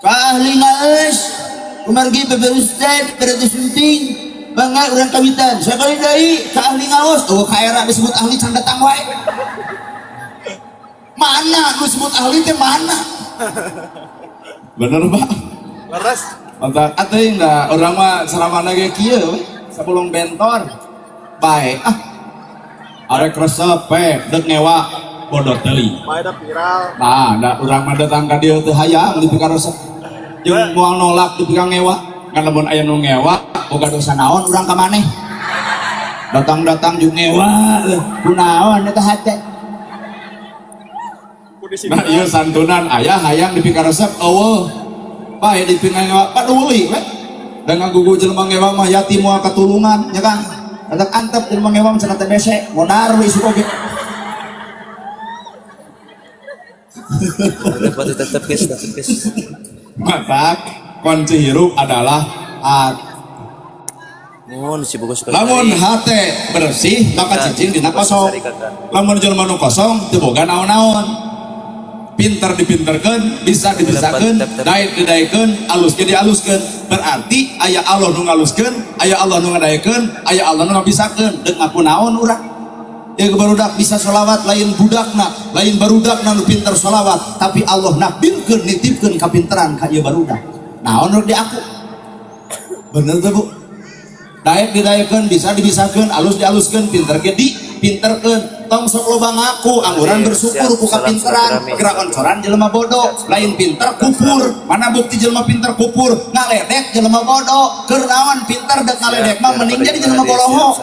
Ka ahli ngaeus kumargi bebe ustad berarti sunting bangga urang kawitan sakali deui ka ahli ngaos oh ka era disebut ahli can datang wae. Mana nu disebut ahli teh mana? Bener, Pak. Leres. Mantap atuh da urang mah ceramahna ge kieu we, sapulung bentor. Bae ah. Arek resep we deuk ngewa bodoh teuing. Bae da viral. Nah, da urang mah datang ka dieu teu hayang dipika resep. Jeung moal nolak dipika ngewa. Kan lamun aya nu ngewa boga dosa naon urang ka maneh. Datang-datang jeung ngewa, kunaon eta hate. Nah, ieu santunan aya hayang dipika resep eueuh. Bae dipika ngewa paduli we. Da ngagugu jelema ngewa mah yatim moal katulungan, ya kan? Katak antep jelema ngewa mah cenah TBC, modar we isuk oge. Tetap guys, tetap guys. Maka kunci hirup adalah hati. Mohon si Bogo Sukasari. Lamun hate bersih maka cicing dina kosong. Lamun jelema nu kosong teu boga naon-naon. Pinter dipinterkeun, bisa dibisakeun, daek didaekeun, alus ge dialuskeun. Berarti aya Allah nu ngaluskeun, aya Allah nu ngadaekeun, aya Allah nu ngabisakeun. Deuk ngaku naon urang? Ya barudak bisa sholawat lain budakna, lain barudakna nu pinter sholawat, tapi Allah nakdirkeun nitipkeun kapinteran ka ieu barudak. Naon rek di aku? Bener teu, Bu? Daek didaekeun, bisa dibisakeun, alus dialuskeun, pinter ge dipinterkeun. Tong sok loba ngaku, angguran bersyukur ku kapinteran, gerak oncoran jelema bodoh, lain pinter kupur. Mana bukti jelema pinter kupur? Ngaledek jelema bodoh. Keur naon pinter dek ngaledek mah mending jadi jelema boloho.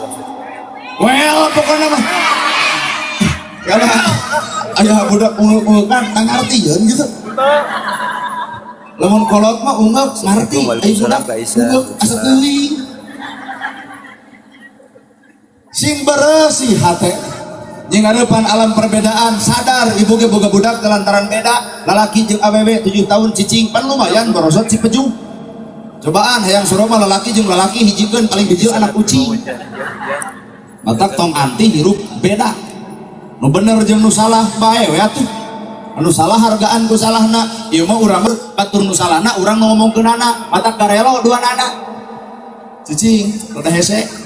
Well, pokoknya mah karena ayah budak ungek-ungekan teu ngartieun gitu. Lamun kolot mah ungek ngarti, aya budak ungek asa teuing. Sing beresih hate. Jeung ngarepan alam perbedaan, sadar ibu ge boga budak lantaran beda, lalaki jeung awewe 7 tahun cicing pan lumayan borosot si peju. Cobaan hayang suro mah lalaki jeung lalaki hijikeun paling bijil anak kucing. Matak tong anti hirup beda. Nu bener jeung nu salah bae we atuh. Anu salah hargaan ku salahna, ieu mah urang batur nu salahna urang nu ngomongkeunana, matak garelo duanana. Cicing, rada hese.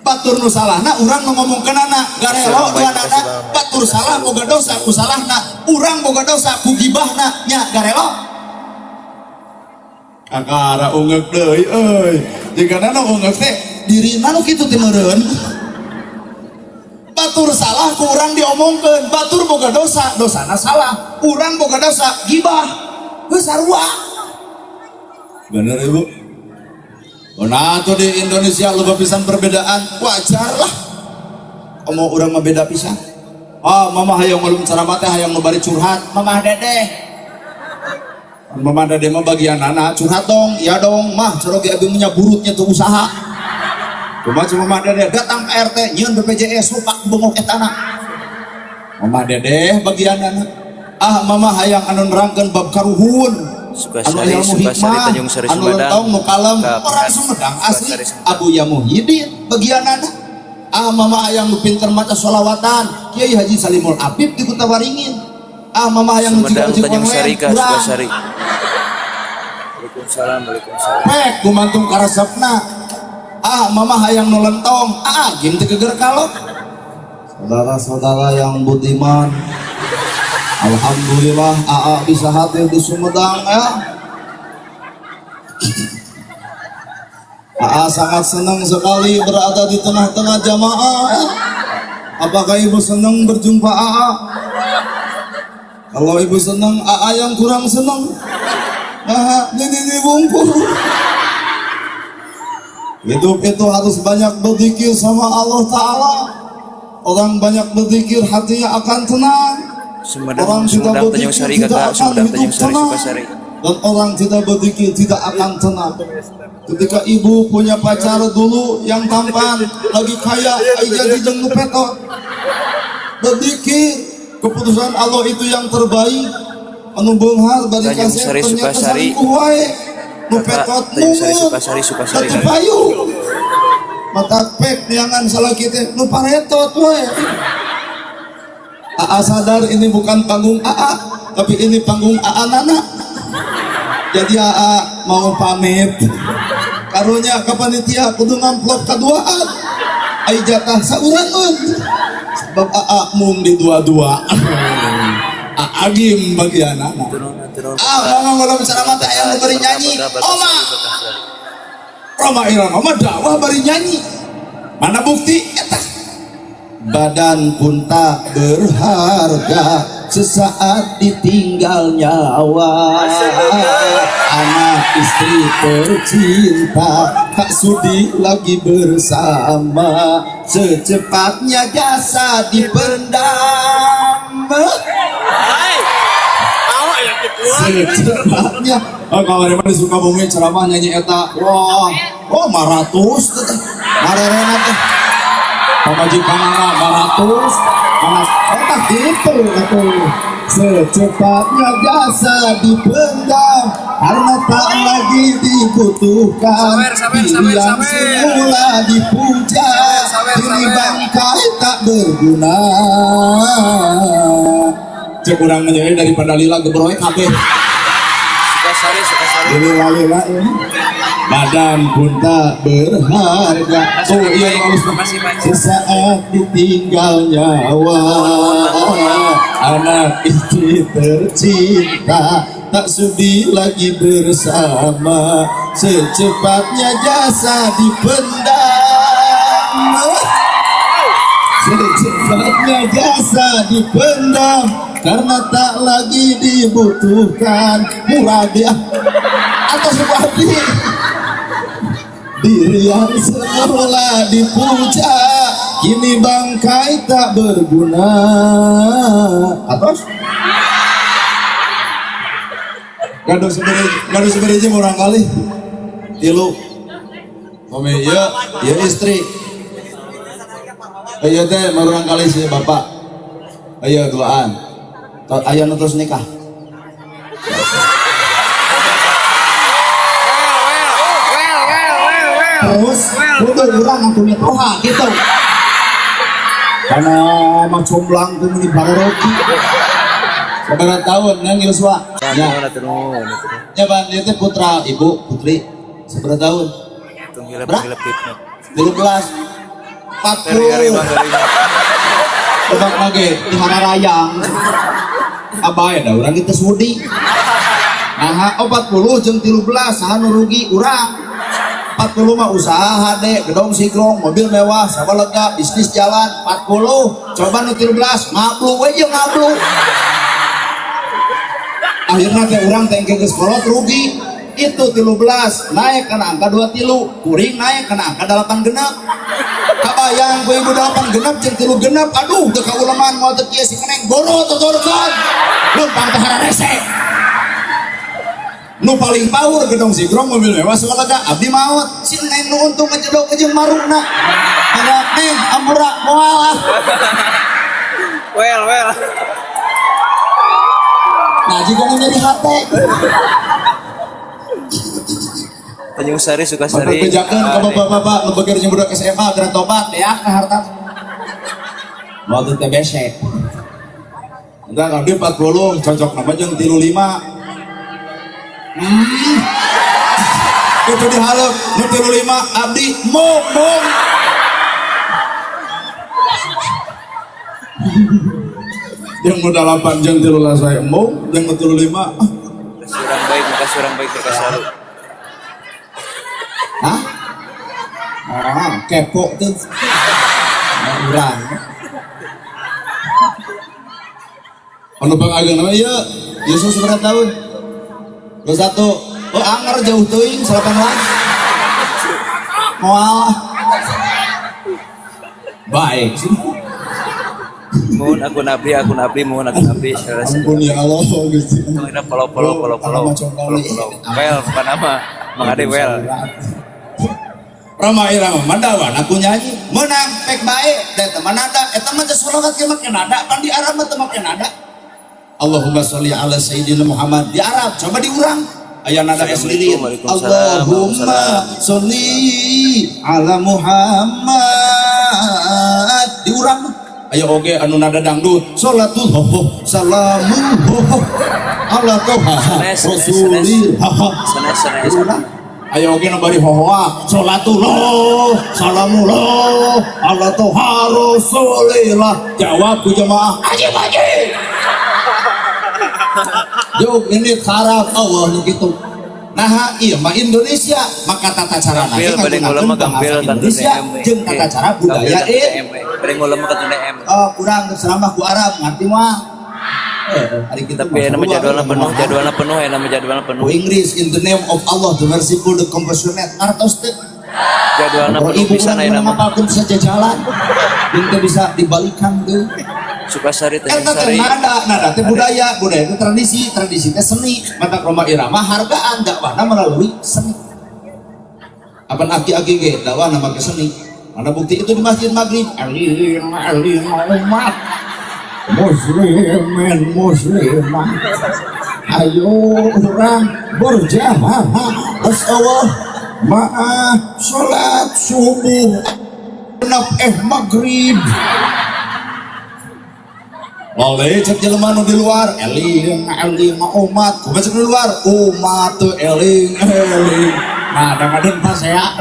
Batur nu salahna urang nu ngomongkeunana, garelo duanana. Batur salah boga dosa ku salahna, urang boga dosa ku gibahna, nya garelo. Kakara ungek deui euy. Jigana nu ungek teh dirina nu kitu teh meureun. Batur salah ku urang diomongkeun, batur boga dosa, dosana salah, urang boga dosa gibah. Geus sarua. Bener Ibu? Nah, tuh di Indonesia loba pisan perbedaan, wajar lah. Komo urang mah beda pisan. Oh, mama hayang ngulum ceramah teh hayang nu bari curhat, mamah dedeh. Mama dedeh mah bagian anak curhat dong, ya dong, mah coro ge abi punya burutnya tuh usaha. Cuma cuma mama dedeh datang ke RT nyieun BPJS lupak bengok etana. Mama dedeh bagian anak. Ah, mama hayang anu nerangkeun bab karuhun. Anu Sukasari, ilmu Sukasari, hikmah, Tanjung Sari, anu Sumedang. lentong nu kalem, Ka- orang Sumedang asli Sukasari, Sumedang. Abu Ya Muhyiddin bagian anak. Ah, mama hayang nu pinter maca sholawatan, Kiai Haji Salimul Afif di Kota Waringin. Ah, mama hayang nu Sumedang, ojek Tanjung Sari, online, Ka kurang. Sukasari. Waalaikumsalam, Waalaikumsalam. Pek gumantung karesepna. Ah, mama hayang nu lentong, ah gim teu geger kalok. Saudara-saudara yang budiman, alhamdulillah AA bisa hadir di Sumedang ya. AA sangat senang sekali berada di tengah-tengah jamaah ya. Apakah ibu senang berjumpa AA? Kalau ibu senang, AA yang kurang senang. Nah, ini bungkur. Hidup itu harus banyak berzikir sama Allah Ta'ala. Orang banyak berzikir hatinya akan tenang. Sumedang, Orang tidak Sumedang, Tanjung berzikir Sari, tidak Kakak. akan Sumedang, hidup Tanjung Sari, tenang. Sukasari. Dan orang tidak berzikir tidak akan tenang. Ketika ibu punya pacar dulu yang tampan, lagi kaya, ai jadi jeung nu petot. Berzikir, keputusan Allah itu yang terbaik. Anu beunghar bari Tanjung kasep Sari, ternyata Sukasari. selingkuh wae. Nu Kakak, petot Tanjung Sari, mungut. Sukasari, Sukasari, Teu Kakak. payu. Mata pek neangan salaki teh nu paretot wae. AA sadar ini bukan panggung AA, tapi ini panggung AA Nana. Jadi AA mau pamit. Karunya ke panitia kudu ngamplop kaduaan. Ai jatah saurangeun. Sebab AA mung di dua-dua. AA agim bagianana. Turun, turun. Ah, ngomong kalau bicara mata aya nu bari nyanyi. Oma. Rhoma Irama mah dakwah bari nyanyi. Mana bukti? Eta. Badan pun tak berharga sesaat ditinggal nyawa. Anak istri tercinta tak sudi lagi bersama. Secepatnya jasa dipendam. Secepatnya. Oh, kamari mah di Sukabumi ceramah nyanyi eta. Wah, oh 500 teh. Marerena teh. Pamajikanana 500. Mana eta gitu atuh. Secepatnya jasa dipendam karena tak lagi dibutuhkan. Sawer, sawer, Diri sawer, yang sawer. semula dipuja Sawer, kini sawer. bangkai tak berguna. Cek urang menyanyi daripada lila gebroy kabeh. Sukasari, Sukasari. Lila-lila ini. Badan pun tak berharga. Oh iya, halus. Makasih, Pak. Sesaat ditinggal nyawa. Anak istri tercinta tak sudi lagi bersama. Secepatnya jasa dipendam. Secepatnya jasa dipendam karena tak lagi dibutuhkan. Murah dia atau sebuah diri yang semula dipuja kini bangkai tak berguna. Atos gaduh seberiji, gaduh seberiji murang kali tilu. Mami iya, iya istri. Iya teh murang kali si bapak. Iya duaan. Aya nu terus nikah. Terus kudu urang atuh mitoha gitu. Karena mah comblang tuh meni baroki. Sabaraha tahun nang Yosua? Ya. Turun, turun. Ya ban ieu teh putra ibu putri. Sabaraha tahun? Tunggu hilap, Berapa? hilap klipnya. 13. Hari hari 40. bang, hari bang. Tebak lagi di Hararayang. Abai da urang kita sudi. Nah, 40 jeung 13 saha nu rugi urang. 40 mah usaha hade, gedong sigrong, mobil mewah, sama lega, bisnis jalan, 40. Coba nu 13, ngablu we jeung ngablu. Akhirnya teh urang teh engke geus kolot rugi. Itu 13 naik kana angka 2 tilu, kuring naik kana angka 8 genep. Kabayang ku ibu 8 genep jeung 3 genep, aduh teu kauleman moal teu kieu si keneng boro totorkeun. Leumpang teh hararese. Nu paling power gedong sigrong mobil mewah salega abdi maot si neng nu untung ngejedok jeung marukna. Ada neng ampura moal ah. Well, well. Nah jika nu nyeri hate. Tanjung Sari, Bapak Sukasari. bejakeun ka bapak-bapak nu beger jeung budak SMA keur tobat ya ka harta. Moal teu TBC. Enggak, abdi 40 cocok nama jeung 35. Itu diharap nu 35 abdi mong mong. Yang nu 8 jeung 13 wae mong, yang nu 35. Ah. Makasih orang baik, makasih orang baik Sukasari. Hah? Ah, kepo tuh. Nah, urang. Anu Bang Ageng namanya ieu, Yesus berapa tahun? 21. Oh, anger jauh teuing 18. Moal. Baik. Mohon aku nabi, aku nabi, mohon aku nabi. Ampun ya Allah, Gusti. Tunggu follow, follow, follow, follow, follow, follow. Well, bukan nama. Mang Ade well. Rhoma Irama mandawan aku nyanyi menang pek bae da teman nada eta mah teh sholawat ge make nada pan di Arab mah teu make nada. Allahumma sholli ala sayyidina Muhammad di Arab coba diurang aya nada es lilin. Waalaikumsalam, Allahumma sholli ala Muhammad diurang. Aya oge anu nada dangdut, salatullah salamullah ala toha Sanes, sanes, rasulillah. Sanes, sanes. Aya oge nu bari hohoa, salatullah salamullah ala toha rasulillah. Jawab ku jemaah, ajib ajib. Jauh ini harap Allah nu kitu. Nah, iya mah Indonesia, maka tata cara Gampil, bade ngulem mah gampil kan Indonesia DM. jeung tata cara budaya Bade ngulem mah kan DM. Oh, kurang ceramah ku Arab ngerti mah. Hari kita Tapi ya nama jadwalnya penuh, jadwalnya penuh ya, nama jadwalnya penuh. Ku Inggris, in the name of Allah the merciful the compassionate. Artos teh. Jadwalnya Kalau penuh ibu pisan urang aya nama. ngapalkeun saja jalan. Jeung bisa dibalikan deui. Sukasari Eta teh Tanjung Sari. Nada, nada teh budaya, budaya itu tradisi, tradisi teh seni. Mata Rhoma Irama hargaan dakwahna melalui seni. Apan aki-aki ge dakwahna make seni. Mana bukti itu di masjid maghrib? Alim alim umat muslimin muslimah. Ayo urang berjamaah Allah maaf salat subuh genap maghrib. Oleh cek jelema nu di luar, eling eling umat, kumaha cek di luar, umat tuh eling eling. Nah, kadang-kadang pas saya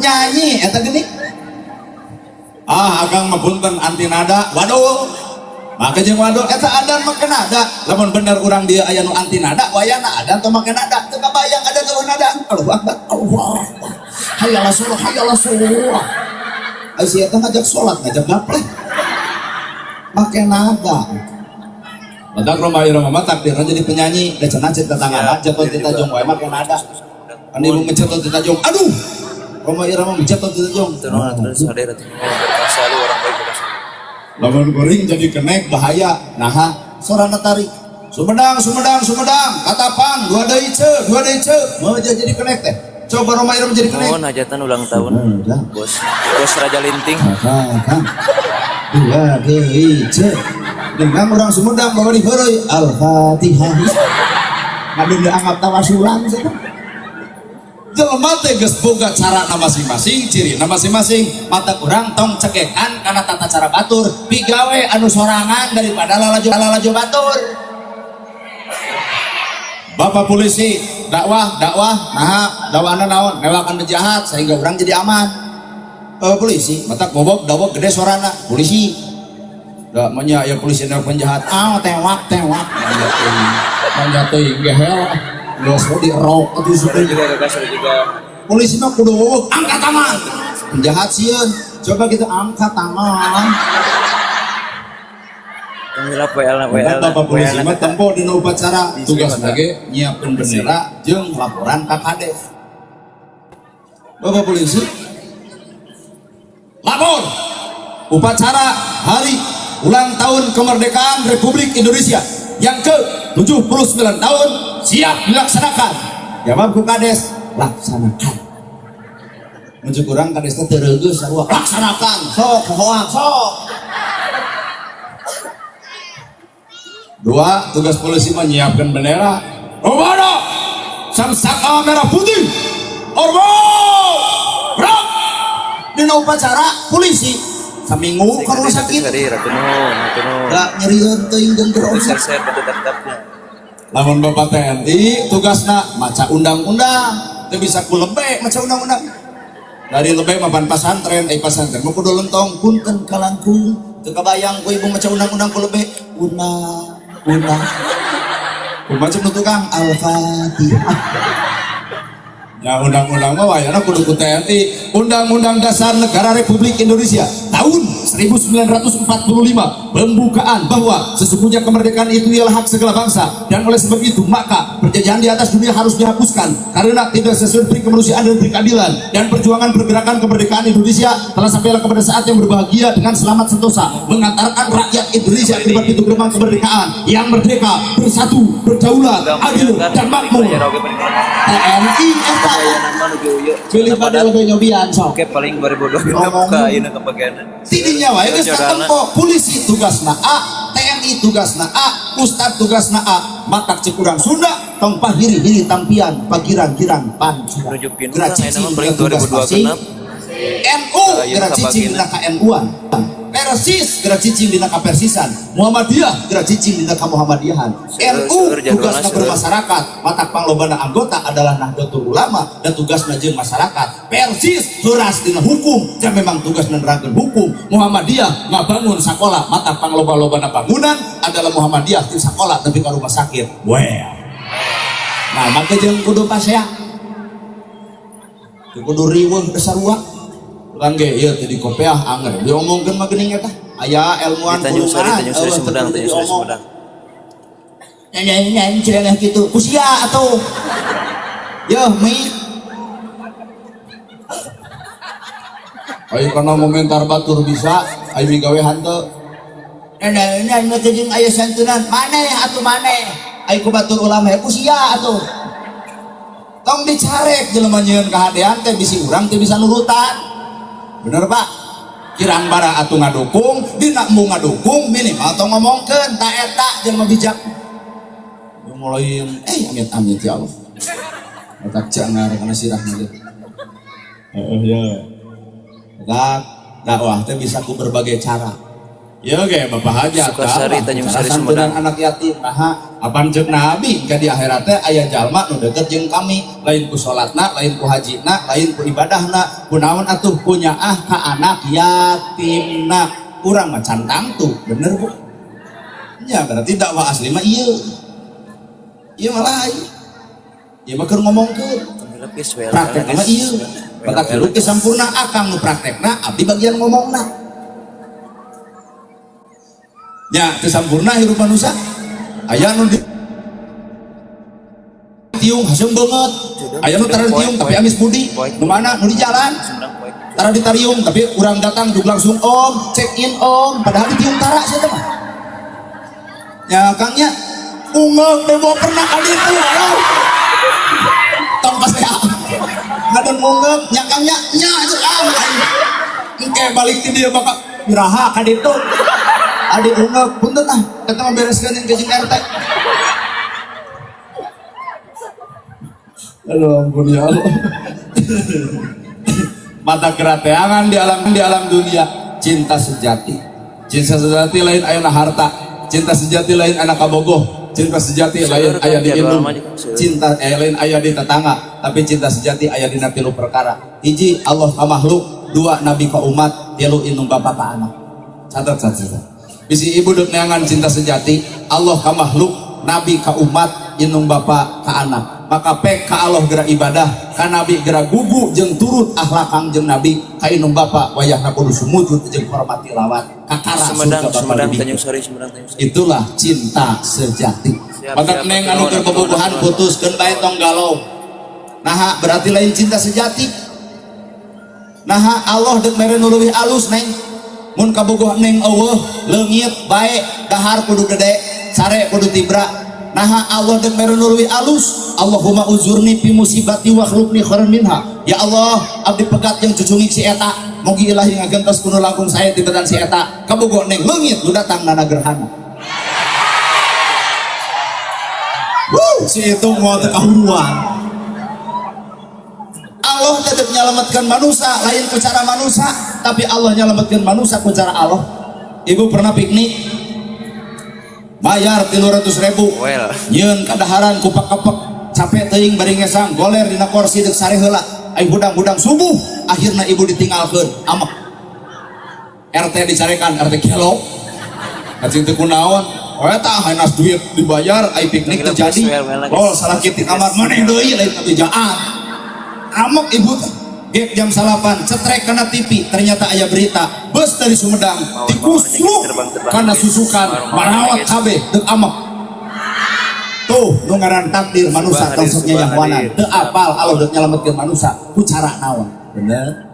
nyanyi eta gini. Ah, akang mah punten anti nada. Waduh. Maka jeung waduh eta adan make nada. Lamun bener urang dia aya nu anti nada, wayana adan teu make nada. Teu kabayang adan teu nada. Allahu akbar. Allahu akbar. Hayya ala sholat, hayya ala sholat. Ai si eta ngajak sholat, ngajak gaplek. Make nada. Matak Rhoma Irama mah takdirna jadi penyanyi, da cenah cek tetangga jatuh ti tajong wae make nada. Kan ibu mencetot ti tajong, aduh. Rhoma Irama mencetot ti tajong. Terus terus hadir atuh. Berkah selalu orang baik berkah selalu. Lamun kuring jadi kenek bahaya. Naha, sorana tarik. Sumedang, Sumedang, Sumedang, Katapang, dua deui ce, dua deui ce. Mau jadi kenek teh. Coba Rhoma Irama jadi kenek. Mohon hajatan ulang tahun. Sumedang. Bos, bos Raja Linting. Katapang, dua deui ce. Dengan orang Sumedang bawa diheureuy Al-Fatihah. Ngadu dianggap tawasulan sih. Jelema teh geus boga carana masing-masing, cirina masing-masing. Mata kurang tong cekekan karena tata cara batur. Pigawe anu sorangan daripada lalajo lalajo batur. Bapak polisi dakwah dakwah, nah dakwahna naon, newakan penjahat sehingga orang jadi aman. Bapak polisi mata bobok dawok gede sorana polisi. Da manya ya polisi newak penjahat, ah tewak tewak. Manja teuing gehel. Geus di rok atuh Ada juga kakak ada juga. Polisi mah kudu wowok angkat tangan, penjahat sieun. Coba kita angkat tangan. Pangilap WL WL. Bapak polisi mah tempo dina upacara tugas lagi nyiapkeun bendera jeung laporan ka kades. Bapak polisi lapor upacara hari ulang tahun kemerdekaan Republik Indonesia yang ke 79 tahun siap dilaksanakan. Jawab ku kades, laksanakan. Muncul kurang kades teh teu reugeus sarua, laksanakan sok hoang sok. Dua, tugas polisi menyiapkan bendera. Romano, samsaka merah putih. Ormo, gerak. Dina upacara polisi saminggu ke rumah sakit. Da nyerieun teuing jeung keur Share tetap-tetapnya. Lamun Bapak TNI tugasna maca undang-undang, teu bisa ku lebe maca undang-undang. Dari lebe mapan pasantren, pasantren mah kudu lentong punten kalangkung. Teu kabayang ku ibu maca undang-undang ku lebe. Una una. Kumaha nu tukang Al-Fatihah. Ya undang-undang mah wayana kudu ku TNI. Undang-Undang Dasar Negara Republik Indonesia tahun 1945, pembukaan bahwa sesungguhnya kemerdekaan itu ialah hak segala bangsa, dan oleh sebab itu maka penjajahan di atas dunia harus dihapuskan karena tidak sesuai beri kemanusiaan dan beri keadilan, dan perjuangan pergerakan kemerdekaan Indonesia telah sampailah kepada saat yang berbahagia dengan selamat sentosa mengantarkan rakyat Indonesia ke depan pintu gerbang kemerdekaan yang merdeka, bersatu, berdaulat, adil, dan makmur. TNI eta pilih pada lebih nyobian sok. Oke, paling 2026 ka ayeuna kebagian. Tidinya wae geus katempo, polisi tugasna A, TNI tugasna A, ustad tugasna A, matak cek urang Sunda tong pahiri-hiri tampian, pagiran-giran pancuran. Menuju pintu Geura ayeuna mah cicing paling tugas 2026. masing. NU Ayeuna geura cicing kabagian. dina ka NU-an. Persis gerak cicing dina kapersisan, Muhammadiyah gerak cicing dina kamuhammadiyahan. Seueur, NU seueur jadwalna, tugasna seueur. bermasyarakat, matak panglobana anggota adalah Nahdlatul Ulama dan tugasna jeung masyarakat. Persis heuras dina hukum dan memang tugasna nerangkeun hukum. Muhammadiyah ngabangun sakola, matak pangloba-lobana bangunan adalah Muhammadiyah ti sakola nepi ka rumah sakit. Well. Nah, maka jeung kudu pasea. Kudu riweuh sarua. Urang ge ieu teh di kopeah anger diomongkeun mah geuning eta. Aya ilmuwan Di Tanjung Sari, kulungan, Tanjung Sari eueuh, Sumedang, teu kudu Tanjung Sari diomong. Sumedang. Nyanyi celeneh kitu. Ku sia atuh. Yeuh, mi. Ayo kana komentar batur bisa, ayo migawe hanteu. Nyanyi teh jeung aya santunan. Maneh atuh maneh. Ayo ku batur ulama ku sia atuh. Tong dicarek jelema nyieun kahadean teh bisi urang teh bisa nurutan. Bener Pak? Kirang bara atuh ngadukung, dina embung ngadukung minimal tong ngomongkeun ta eta jelema bijak. Mulai amit amit ya Allah. Otak jangar kana sirah ge. Heeh ya. Otak dakwah teh bisa ku berbagai cara. Ya ge Bapak Hajat. Sukasari, dakwah, Tanjung cara Sari, santunan Sumedang. Anak yatim. Naha apan ceuk Nabi ka di akhirat teh aya jalma nu deket jeung kami, lain ku salatna, lain ku hajina, lain ku ibadahna, ku naon atuh ku nyaah ka anak yatimna. Urang mah can tangtu, bener Bu? Ya berarti dakwah asli mah ieu. Ieu mah lain. Ieu mah keur ngomongkeun. Lepis, well, Praktek mah ieu. Batak hirup teh sampurna akang nu praktekna, abdi bagian ngomongna. Nya teu sampurna hirup manusia. Aya nu tiung haseum beungeut. Aya nu tara ditiung tapi amis budi. Nu mana nu di jalan. Tara ditariung tapi urang datang juga langsung om, check in om, padahal ditiung tara sia teh mah. Ya Kang nya ungeung teh bawa pernah ka ditu. Tong pas ya. Ngadon ungeung nya Kang nya nya cek ah. Engke balik ti dieu bakal iraha ka ditu. Adi ungeung punten ah, eta mah bereskeun yang jeung RT. Aduh ampun ya Allah. Mata kerateangan di alam dunia, cinta sejati. Cinta sejati lain ayana harta, cinta sejati lain anak kabogoh, cinta sejati lain Seueur aya di kan jadwal indung, mah, seueur. Cinta lain aya di tetangga, tapi cinta sejati aya dina tilu perkara. Hiji Allah ka makhluk, dua nabi ka umat, tilu indung bapa ka anak. Catat, catat, catat. Bisi ibu dek neangan cinta sejati, Allah ka makhluk, nabi ka umat, indung bapa ka anak. Maka pek ka Allah gerak ibadah, ka nabi gerak gugu jeung turut akhlak kangjeng nabi, ka indung bapa wayahna kudu sumujud jeung hormat tilawat, kakara Sumedang, surga bakal Sumedang, dibikeun. Tanjung Sari, Sumedang, Tanjung Sari. Itulah cinta sejati. Siap, Maka siap, neng hatur anu nuhun, keur hatur nuhun, bobogohan hatur nuhun. putuskeun bae tong galau. Naha berarti lain cinta sejati. Naha Allah deuk mere nu leuwih alus neng. Mun kabogoh neng eueuh leungit bae dahar kudu gede, sare kudu tibra. Naha Allah deuk mere nu leuwih alus. Allahumma uzurni fi musibati wa akhlifni khairan minha. Ya Allah, abdi pegat jeung cucungik si eta. Mugi ilahi ngagentos kudu langkung sae tibatan si eta. Kabogoh neng leungit nu datang nana gerhana. Wuh, si itu mau teu kahuruan. Allah tetap menyelamatkan manusia, lain ku cara manusia, tapi Allah menyelamatkan manusia ku cara Allah. Ibu pernah piknik, bayar 300.000, Well. nyeun kadaharan kupak-kepek, capek teuing bari ngesang, goler dina kursi deuk sare heula, ai hudang-hudang subuh, akhirna ibu ditinggalkeun, amek. RT dicarekan, RT gelo. Kacing teu kunaon, eta hanas duit dibayar, ai piknik teu jadi. Oh, salah kieu di kamar maneh deui lain kabejaan. Amok ibu teh. Gek jam salapan, cetrek kana TV, ternyata aya berita bus dari Sumedang dikusruk kana susukan marawat kabeh deuk amok. Tuh nu ngaran takdir manusia tong sok nyayahoanan. Teu apal Allah deuk nyalametkeun manusia ku cara naon. Bener.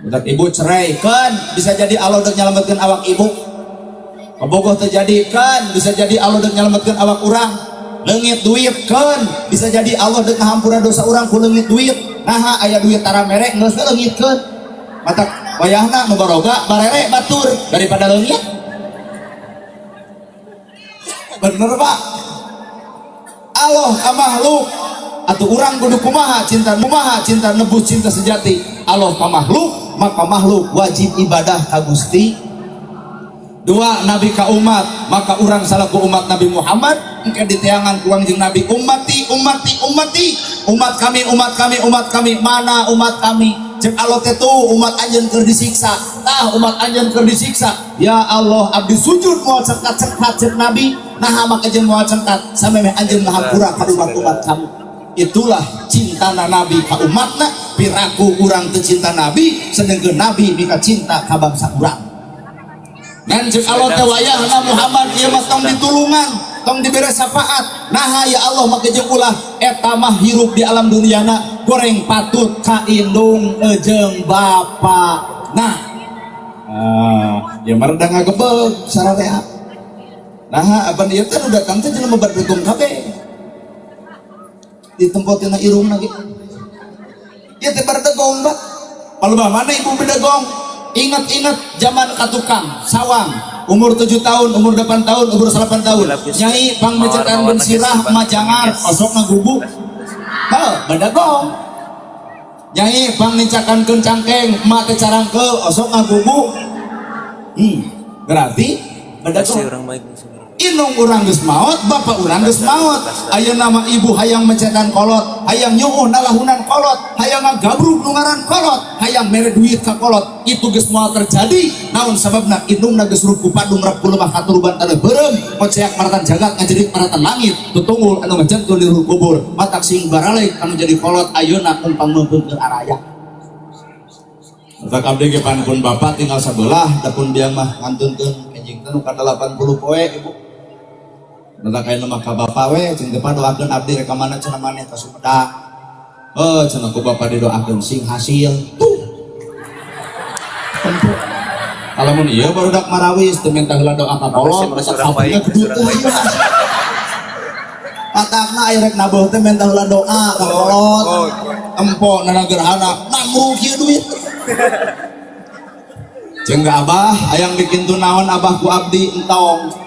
Budak ibu cerai kan bisa jadi Allah deuk nyalametkeun awak ibu. Kabogoh terjadi kan bisa jadi Allah deuk nyalametkeun awak urang. Leungit duit kan bisa jadi Allah deuk ngahampura dosa urang ku leungit duit. Naha aya duit tara mere geus we leungitkeun. Matak wayahna nu baroga barere batur daripada leungit. Bener Pak. Allah ka makhluk atuh urang kudu kumaha cinta kumaha cinta nebus cinta sejati. Allah ka makhluk maka makhluk wajib ibadah ka Gusti. Dua, Nabi ka umat, maka urang salaku umat Nabi Muhammad engke diteangan ku Kangjeng Nabi, ummati, ummati, ummati, umat kami, umat kami, umat kami. Mana umat kami? Cek Allah teh, tuh umat anjeun keur disiksa, tah umat anjeun keur disiksa. Ya Allah, abdi sujud moal cengkat-cengkat. Cek Nabi, nah make jeung moal cengkat samemeh anjeun ngahampura ka umat-umat kamu. Itulah cintana Nabi ka umatna. Piraku urang teu cinta Nabi, sedengkeun Nabi mika cinta ka bangsa urang. Ngan cek Allah teh, wayahna Muhammad ieu mah tong ditulungan, tong dibere syafaat. Naha ya Allah make jeung ulah? Eta mah hirup di alam duniana goreng patut ka indung jeung bapa. Nah, ah, ya mah rada ngagebeg sararea. Nah, apan ieu teh nu datang teh jelema berdegong kabeh. Ditempotina irungna ge. Ieu teh berdegong, Pak. Palebah mana ibu berdegong? Ingat-ingat zaman ka tukang sawang, umur 7 tahun, umur 8 tahun, umur 8 tahun. Nyai pang mecetan ben sirah majangar, osok ngagubuk. Heuh, bedegong. Nyai pang nincakankeun cangkeng, emak teh carangkeul, osok ngagubuk. Berarti Kasih bedegong. Orang baik. Indung urang geus maot, bapak urang geus maot. Ayeuna mah ibu hayang mecetan kolot, hayang nyuuh nalahunan kolot, hayang ngagabruk nu ngaran kolot, hayang mere duit ka kolot. Itu geus moal terjadi. Naon sababna? Indungna geus ruku padung rap lemah katuruban taneuh beureum, koceak maratan jagat ngajerik maratan langit, tutunggul anu ngajentul di luhur kubur. Matak sing baralek anu jadi kolot ayeuna kumpang meungpeungkeun araya. Matak abdi ge pan pun bapak tinggal sabelah, da pun biang mah ngantunkeun enjing teh nu ka 80 poe ibu. Matak aya mah ka bapak we, cing teh doakeun abdi rek ka mana cenah maneh ka Sumedang. Oh, cenah ku bapak didoakeun sing hasil. Tuh. Tempo. Kalau mun ieu barudak marawis teu minta heula doa ka kolot, Makasih, matak orang baik, kampungna gedut orang baik. teh. Matakna aya rek nabuh teh minta heula doa ka kolot. Empo nana gerhana, namruk ieu duit. Jeung abah hayang bikin tuh naon abah ku abdi entong.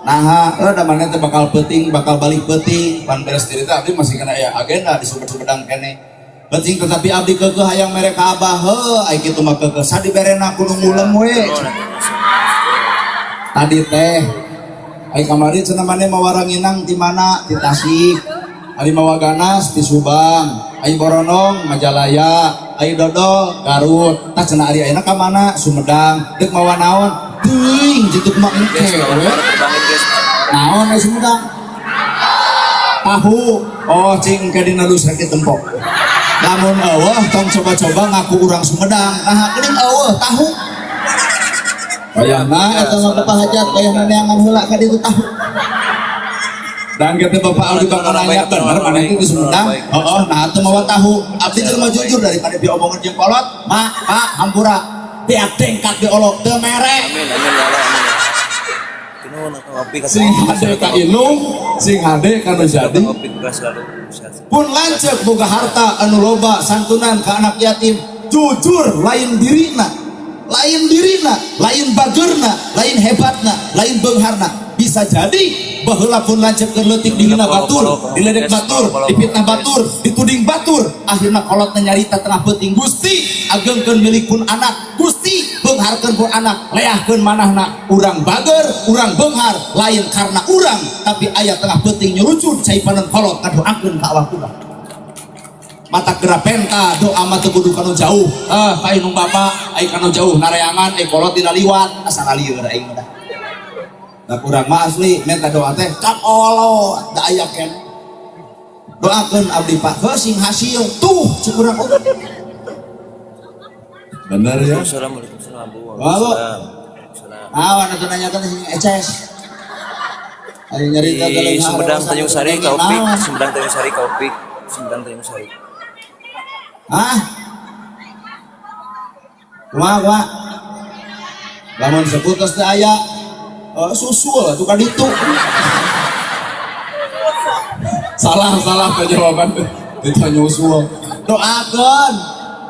Nah, da mana teh bakal peuting, bakal balik peuting. Pan beres diri teh abdi masih kena ya agenda di Sumedang kene. Peuting tetapi abdi keukeuh hayang mere ka abah, heuh ai kitu mah keukeuh sadiberena kudu ngulem we. Tadi teh ai kamari cenah maneh mawa ranginang ti mana? Ti Tasik. Ari mawa ganas ti Subang, ai boronong Majalaya, ai dodol Garut. Tah cenah ari ayeuna ka mana? Sumedang. Deuk mawa naon? Teuing jitu mah engke Guys, we. terbangin, guys. Naon ai Sumedang? Tahu. Oh, cing engke dina dus rek ditempok. Lamun eueuh tong coba-coba ngaku urang Sumedang. Nah, geuning eueuh tahu. Wayahna eta mah Bapak hajat wayahna neangan heula ka ditu tahu. Dan kita Bapak Aldi bakal nanya bener mana itu di Sumedang. Oh, nah itu mawa tahu. Abdi jelema jujur daripada diomongan jeung kolot, mak, pak, hampura. Tiap tingkat diolok teu mere. Amin, amin ya Allah, amin. Nuhun atau ngopi. Sing hade ka indung, sing hade ka nu jadi. Ngopi selalu sehat. Pun lanceuk boga harta anu loba santunan ka anak yatim, jujur lain dirina, lain dirina, lain bagerna, lain hebatna, lain beungharna. Bisa jadi baheula pun lanceuk keur leutik dihina batur, diledek batur, dipitnah batur, dituding batur, akhirna kolotna nyarita tengah peuting, Gusti agengkeun milik pun anak, Gusti beungharkeun pun anak, leahkeun manahna. Urang bager, urang beunghar lain karena urang, tapi aya tengah peuting nyurucun cai panon kolot ngadoakeun ka awak urang. Mata geura penta doa mah teu kudu kanu jauh, ah ka indung bapa ai kanu jauh nareangan, ai kolot dina liwat asa ngalieur aing mah. Da kurang mah asli minta doa teh ka kolot da aya keneh. Doakeun abdi Pak heuh sing hasil. Tuh cek urang oge bener ya. Assalamualaikum warahmatullahi. Halo. Waalaikumsalam. Awan atuh nanyakeun sing eces. Ayo nyarita Di Sumedang Tanjung Sari Kaupik, Sumedang Tanjung Sari Kaupik, Sumedang Tanjung Sari. Hah? Kumaha kumaha? Lamun sebut tos teu aya susul atuh ka ditu. Salah salah ke jawaban itu nyusul. Doakeun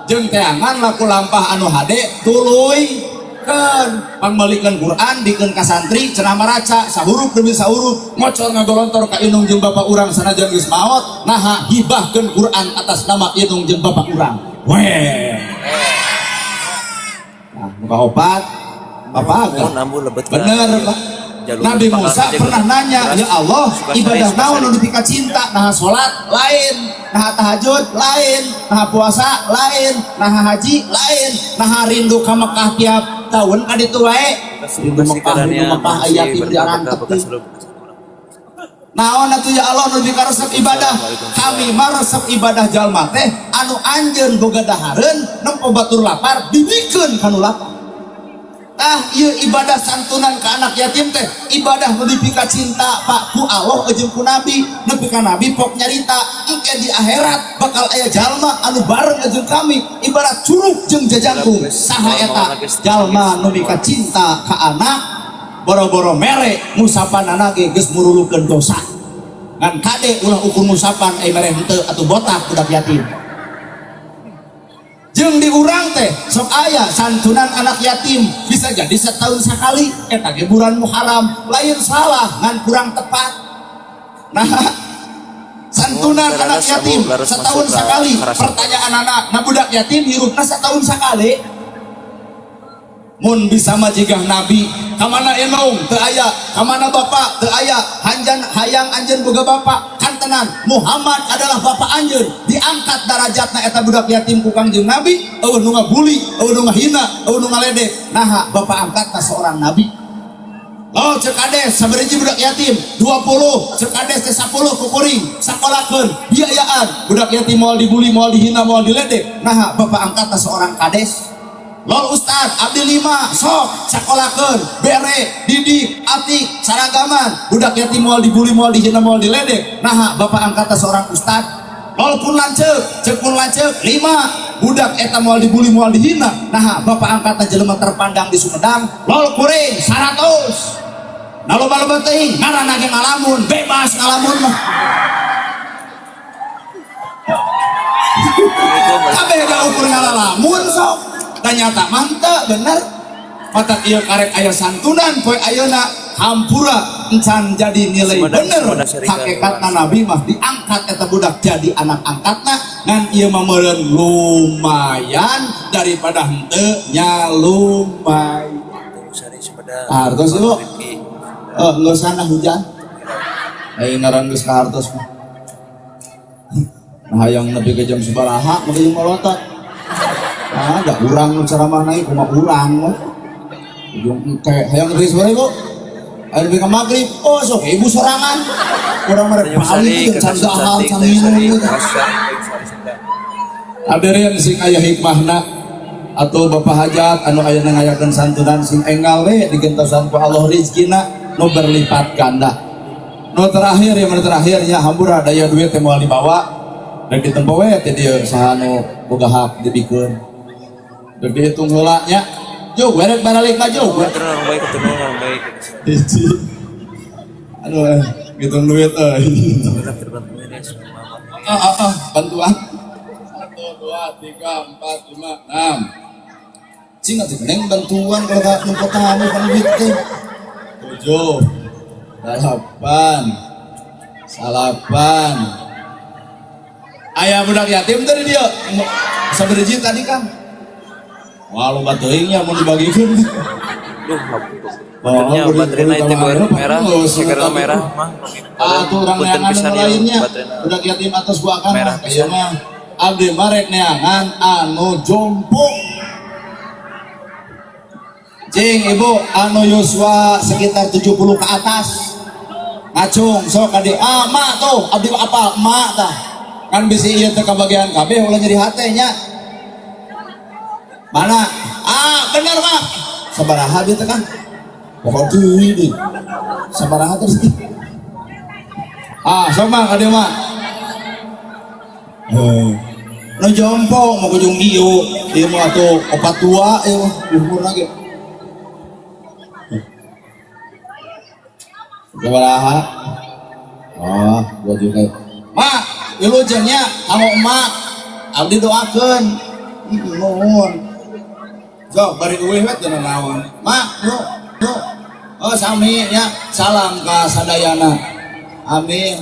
jeung teangan laku lampah anu hade tuluy keun pangmeulikeun Quran dikeun ka santri cenah maraca sahurup demi sahurup ngocor ngagolontor ka indung jeung bapak urang sanajan geus maot. Naha hibahkeun Quran atas nama indung jeung bapak urang weh. Nah, muka opat Bapak Mohon ambu lebet ka bener ieu. Pak. Jalur Nabi bakal Musa aja pernah geus. nanya, Beras, ya Allah, Sukasari, ibadah naon Sukasari. Nu dipika cinta? Nah, salat lain, nah tahajud lain, nah puasa lain, nah haji lain, nah rindu ka Mekah tiap tahun ka ditu wae. Rindu Mekah, rindu Mekah, aya yatim diarantep. Naon atuh ya Allah nu dikaresep ibadah? Kami mah resep ibadah jalma teh anu anjeun boga dahareun, nempo batur lapar dibikeun kanu lapar. Tah, ieu ibadah santunan ke anak yatim teh ibadah nu dipika cinta, Pak, ku Allah jeung ku Nabi. Nepi ka Nabi pok nyarita engke di akhirat bakal aya jalma anu bareng jeung kami ibarat curug jeung jajangkung. Saha eta? Jalma nu mika cinta ka anak, boro-boro mere, ngusapan anak ge geus murulukeun dosa. Ngan kade, ulah ukur ngusapan, eh mere henteu atuh botak budak yatim. Jeung di urang teh sok aya santunan anak yatim, bisa jadi setahun sekali, eta ge bulan Muharram. Lain salah, ngan kurang tepat. Nah, santunan Oh, anak laras, yatim Abu, laras setahun masuk ka sekali. Karasuk. Pertanyaan anak, nah budak yatim hirupna setahun sekali. Mun bisa mah jigah Nabi, kamana indung teu aya, kamana bapak teu aya, hanjan hayang anjeun boga bapak kantenan Muhammad adalah bapak anjeun. Diangkat darajatna eta budak yatim ku Kangjeng Nabi. Euweuh nu ngabuli, euweuh nu ngahina, euweuh nu ngaledek. Naha? Bapak angkatna seorang nabi. Oh, cek kades sabaraha budak yatim? 20. Cek kades teh 10 ku kuring sakolakeun, biayaan. Budak yatim moal dibuli, moal dihina, moal diledek. Naha? Bapak angkatna seorang kades. Lol ustad, abdi lima, sok sakolakeun, bere, didik, atik, saragaman. Budak yatim moal dibuli, moal dihina, moal diledek. Naha? Bapak angkatna seorang ustad. Lol pun lanceuk, cek pun lanceuk, lima. Budak eta moal dibuli, moal dihina. Naha? Bapak angkatna jelema terpandang di Sumedang. Lol kuring, 100. Nah, loba-loba teuing, ngaranna ge ngalamun, bebas ngalamun mah. Kabeh da ukur ngalalamun sok. Ternyata mantep bener. Matak ieu karek aya santunan poe ayeuna, hampura encan jadi nilai Sumedang, bener. Sumedang Syarikat. Hakikatna Nabi mah diangkat eta budak jadi anak angkatna, ngan ieu mah meureun lumayan daripada henteu nya lumayan. Sari Sumedang. Hartos, Ibu. Rifki. Oh, nggak usah nah hujan. Ayo ngaran geus ka hartos mah. Nah, hayang nepi ke jam sabaraha mah jeung molotot. Ah, da urang nu ceramah naik kumaha urang mah. Ujung engke hayang nepi sabaraha, Ibu? Hayang nepi ka maghrib. Oh, sok ibu sorangan. Urang mah rek Tanjung balik Sari, jeung can Kakak dahar, Cantik, can Tanjung Sari, minum gitu. Kakak Sari, Tanjung Sari Sumedang. Hadirin sing aya hikmahna atau Bapak hajat anu aya ngayakeun santunan, sing enggal we digentosan ku Allah rizkina nu berlipat ganda. Nu terakhir ya, nu terakhir ya, hampura daya duit teh moal dibawa dan ditempo we teh dieu saha nu boga hak dibikeun. Rek dihitung heula nya. Jug, werek baralik mah jug. Keturunan orang baik, keturunan orang baik. Hiji. Aduh, ngitung duit euy. Alhamdulillah terbantu ini semua. Ah, ah, ah, bantuan. Satu, dua, tiga, empat, lima, enam. Cing atuh neng bantuan kalau gak numpuk tamu kan duit teh. Tujuh, delapan, salapan. Ayah budak yatim tadi dia sabaraha tadi kan? Wah, loba teuing nya mau dibagikeun. Duh, baterainya, Oh, baterainya itu beri- merah, Oh, sekarang tadi. merah mah. Ah, tuh orang Punten neangan pisan anu ieu, lainnya. baterainya. Budak yatim atas gua akan Merah mah. pisan. Ieu mah abdi mah rek neangan anu jompo. Cing, ibu anu yuswa sekitar 70 ke atas. Ngacung sok kadi. Ah, mak tuh abdi mah apal emak tah. Kan bisi ieu teh kabagian kabeh ulah nyeri hate nya. Mana? Ah, bener mak. Sabaraha dia teh kan? Pokok deui deui. Sabaraha terus? Ah, sok mak kadieu mak. Oh. Nu jompo mau kujung ieu, ieu mah atuh opat dua ieu mah umurna ge. Sabaraha? Oh, 2 juta. Mak, wilujeng nya kanggo emak. Abdi doakeun. Nuhun. Sok bari eueuh we teu naon. Mak, nu, nu. Oh, sami nya, salam ka sadayana. Amin.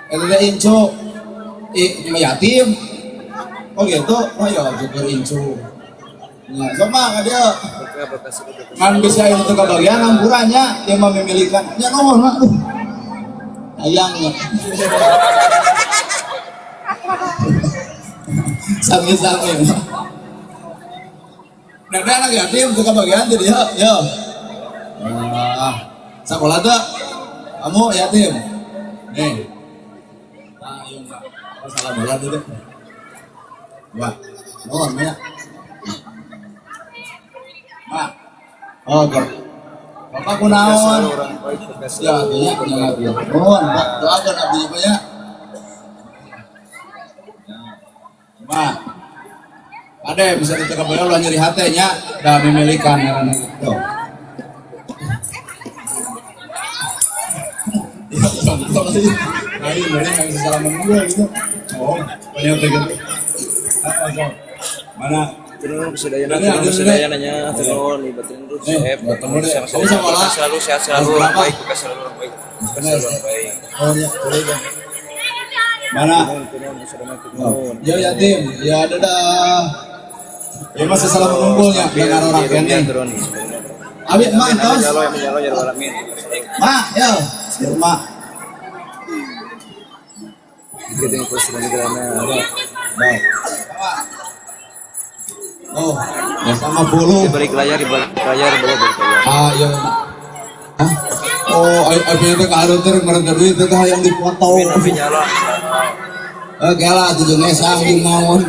Eta teh incu. I, yatim. Oh gitu. Oh ya, syukur incu. Ya, sama ka dieu. Berkah, berkah selalu, berkah Ngan selalu. bisa itu kebagian ampurannya dia mah memilikan. Nya nuhun mah. Aduh. Hayang ya. Sami-sami. Nah, dia anak yatim teu kabagian jadi yo, yo. Ah, sekolah tuh kamu yatim. Nih. Ah, iya enggak. Oh, salah bola dulu. Wah, nuhun ya. Mak. Oh, oke. Bapak Berkah kunaon? selalu orang baik, berkah Ya, selalu. artinya jangan ya. Nuhun, Pak. Doakan abdi Pak ya. Mak. Ade bisa diteka boya ulah nyeri hate nya da mimilikan ngaranna gitu. Ya, contoh sih. Lain dari yang salaman gue gitu. Oh, banyak gitu. Ah, oh, mana? Turun kesedayana, Ini turun ada kesedayana nya, turun ibatin terus Eh, eh, ketemu deh. sama Kamu sekolah? Berkah selalu, sehat selalu, Kelas orang berapa? baik, berkah selalu orang baik, berkah selalu orang baik. Oh, ya, boleh dong. Mana? Turun, turun, kesedayana, Oh, turun. ya yatim, ya dadah. Ya masih salah mengumpulnya dengan orang Iya, kene. turun. Abi mak Amin, tos. amin, ya Allah, amin, ya Allah, ya Rabbal Alamin. Mak, yo. Mak. Kita yang presiden negara. Baik. Oh, ya sama bolu. Di balik layar, di balik layar, bawa balik layar. Ah, iya. Hah? Oh, abi teh ka teh meureun duit teh hayang dipoto. Amin, amin, ya Allah. Eh, gela tujuh ngesang jeung naon.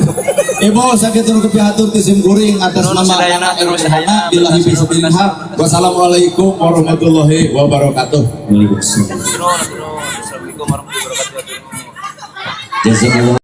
Ibu sakitu nu kepihatur ti sim kuring atas Turun nama sadayana, anak turun RPH sadayana, billahi fi sabilillah. Wassalamualaikum warahmatullahi wabarakatuh. Waalaikumsalam. Turun, turun. Assalamualaikum warahmatullahi wabarakatuh. Jazakallah.